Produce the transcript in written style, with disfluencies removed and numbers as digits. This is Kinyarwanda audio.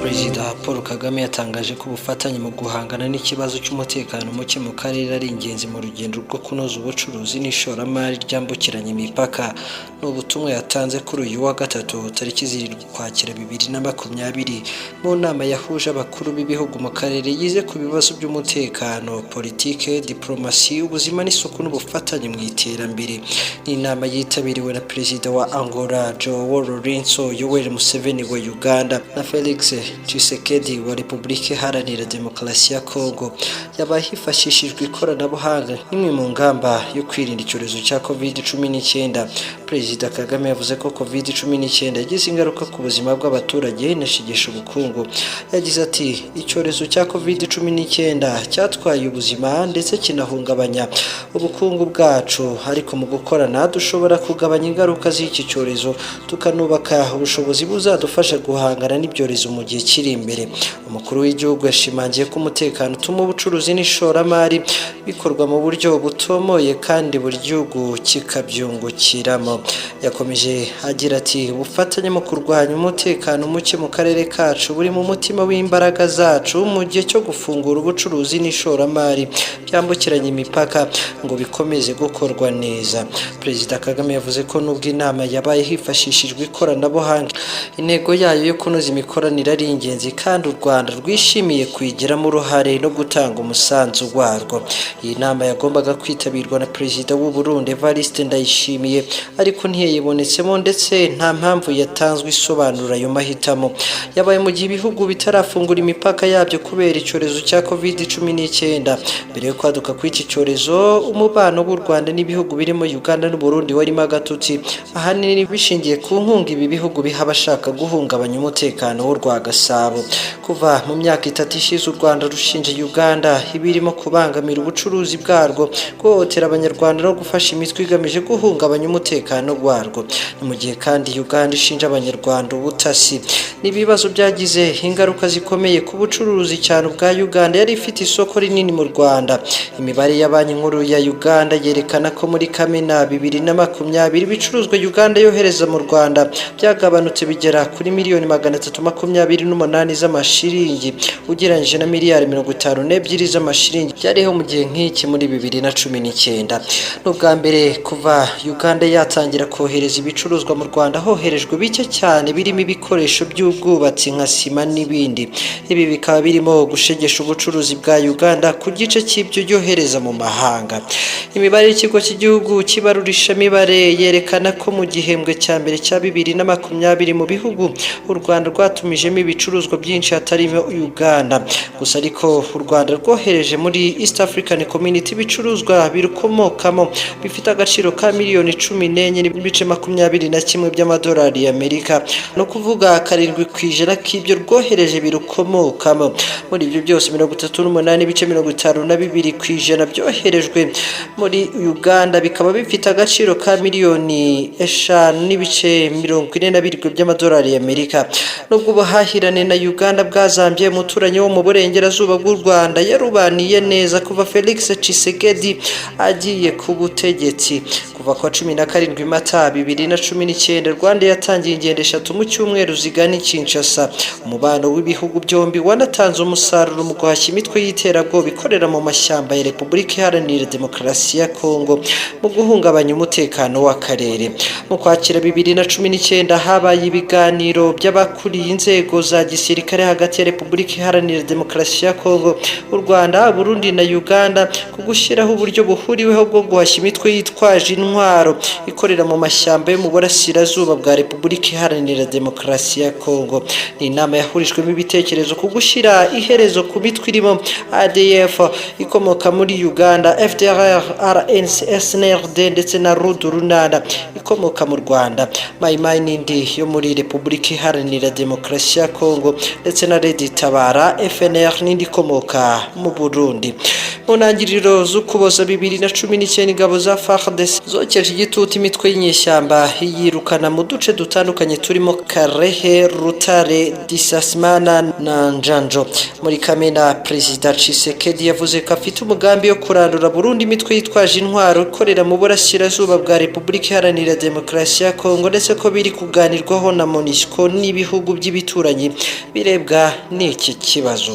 Perezida Paul Kagame yatangaje ko ubufatanye mu guhangana n'ikibazo cy'umutekano muke mu karere ari ingenzi mu rugendo rwo kunoza ubucuruzi n'ishoramari ryambukiranya imipaka. Ni ubutumwa yatanze kuri uyu wa Gatatu, tariki 7 Ukwakira 2020, mu nama yahuje abakuru b'ibihugu mu karere yize ku bibazo by'umutekano, politike, diplomasi, ubuzima n'isuku n'ubufatanye mu iterambere. Ni inama yitabiriwe na Perezida wa Angola Joao Lourenço, Yoweri Museveni wa Uganda na Felix Tshisekedi wa Repubulika Iharanira Demokarasi ya Kongo. Yabaye hifashishijwe ikoranabuhanga nk'imwe mu ngamba yo kwirinda icyorezo cya COVID-19. Perezida Kagame yavuze ko COVID-19 yagize ingaruka ku buzima bw'abaturage, inashegesha ubukungu. Yagize ati: "Icyorezo cya COVID-19 cyatwaye ubuzima ndetse kinahungabanya ubukungu bwacu, ariko mu gukorana dushobora kugabanya ingaruka z'iki cyorezo, tukanubaka ubushobozi buzadufasha guhangana n'ibyorezo mu gihe kiri imbere." Umukuru w'igihugu yashimangiye ko umutekano utuma ubucuruzi n'ishoramari bikorwa mu buryo butomoye kandi buri gihugu kikabyungukiramo. Yakomeje agira ati: "Ubufatanye mu kurwanya umutekano muke mu karere kacu buri mu mutima w'imbaraga zacu mu gihe cyo gufungura ubucuruzi n'ishoramari byambukiranya imipaka ngo bikomeze gukorwa neza." Perezida Kagame yavuze ko nubwo inama yabaye hifashishijwe ikoranabuhanga, intego yayo yo kunoza imikoranire ari ingenzi kandi u Rwanda rwishimiye kuyigiramo uruhare no gutanga umusanzu warwo. Iyi nama yagombaga kwitabirwa na Perezida w'u Burundi Evariste Ndayishimiye, ariko ntiyayibonetsemo ndetse nta mpamvu yatanzwe isobanura ayo mahitamo. Yabaye mu gihe ibihugu bitarafungura imipaka yabyo kubera icyorezo cya COVID-19. Mbere yo kwaduka kw'iki cyorezo, umubano w'u Rwanda n'ibihugu birimo Uganda n'u Burundi warimo agatotsi, ahanini bishingiye ku nkunga ibi bihugu biha abashaka guhungabanya umutekano w'u Rwagasabo. Kuva mu myaka 3 ishize, u Rwanda rushinja Uganda ibirimo kubangamira ubucuruzi bwarwo, guhohotera Abanyarwanda no gufasha imitwe igamije guhungabanya umutekano warwo. Ni mu gihe kandi Uganda ishinja Abanyarwanda ubutasi. Ni ibibazo byagize ingaruka zikomeye ku bucuruzi, cyane ubwa Uganda yari ifite isoko rinini mu Rwanda. Imibare ya Banki Nkuru ya Uganda yerekana ko muri Kamena 2020 ibicuruzwa Uganda yohereza mu Rwanda byagabanutse bigera kuri miliyoni 328 z'amashiringi, ugereranyije na miliyari 52 z'amashiringi byariho mu gihe nk'iki muri 2019. Ni ubwa mbere kuva Uganda yatangira kohereza ibicuruzwa mu Rwanda hoherejwe bike cyane, birimo ibikoresho by'ubwubatsi nka sima n'ibindi. Ibi bikaba birimo gushegesha ubucuruzi bwa Uganda ku gice cy'ibyo yohereza mu mahanga. Imibare y'ikigo cy'igihugu cy'ibarurishamibare yerekana ko mu gihembwe cya mbere cya 2020, mu bihugu u Rwanda rwatumijemo ibicuruzwa byinshi hatarimo Uganda gusa, ariko u Rwanda rwohereje muri East African Community ibicuruzwa birukomokamo bifite agaciro ka miliyoni 14.21 by'amadolari y'Amerika, no kuvuga 7% k'ibyo rwohereje birukomokamo. Muri ibyo byose, 38.52% byoherejwe muri Uganda, bikaba bifite agaciro ka miliyoni 5.47 by'amadolari y'Amerika. Nubwo ubuhahirane na Uganda bwazambye, umuturanyi wo mu burengerazuba bw'u Rwanda yarubaniye neza kuva Felix Tshisekedi agiye ku butegetsi. Kuva kwa 17 Mata 2019, Rwanda yatangiye ingendo eshatu mu cyumweru zigana i Kinshasa. Umubano w'ibihugu byombi wanatanze umusaruro mu guhashya imitwe y'iterabwoba ikorera mu mashyamba ya Repubulika Iharanira Demokarasi ya Kongo mu guhungabanya umutekano w'akarere. Mu Kwakira 2019 habaye ibiganiro by'abakuriye inzego za gisirikare hagati ya Repubulika Iharanira Demokarasi ya Kongo, u Rwanda, Burundi na Uganda ku gushyiraho uburyo buhuriweho bwo guhashya imitwe yitwaje intwaro ikorera mu mashyamba yo mu burasirazuba bwa Repubulika Iharanira Demokarasi ya Kongo. Ni inama yahurijwemo ibitekerezo ku gushyira iherezo ku mitwe irimo ADF ikomoka muri Uganda, FDLR, RNC, SNRD ndetse na RUD-Urunana ikomoka mu Rwanda, Mayi n'indi yo muri Repubulika Iharanira Demokarasi ya Kongo, ndetse na Red Tabara, FNL n'indi ikomoka mu Burundi. Mu ntangiriro z'Ukuboza 2019, ingabo za FARDC zokeje igitutu imitwe y'inyeshyamba, yirukana mu duce dutandukanye turimo Karehe, Rutare, Disasimana na Njanjo. Muri Kamena, Perezida Tshisekedi yavuze ko afite umugambi wo kurandura burundu imitwe yitwaje intwaro ikorera mu burasirazuba bwa Repubulika Iharanira Demokarasi ya Kongo, ndetse ko biri kuganirwaho na MONUSCO n'ibihugu by'ibituranyi. birebwa n'iki kibazo.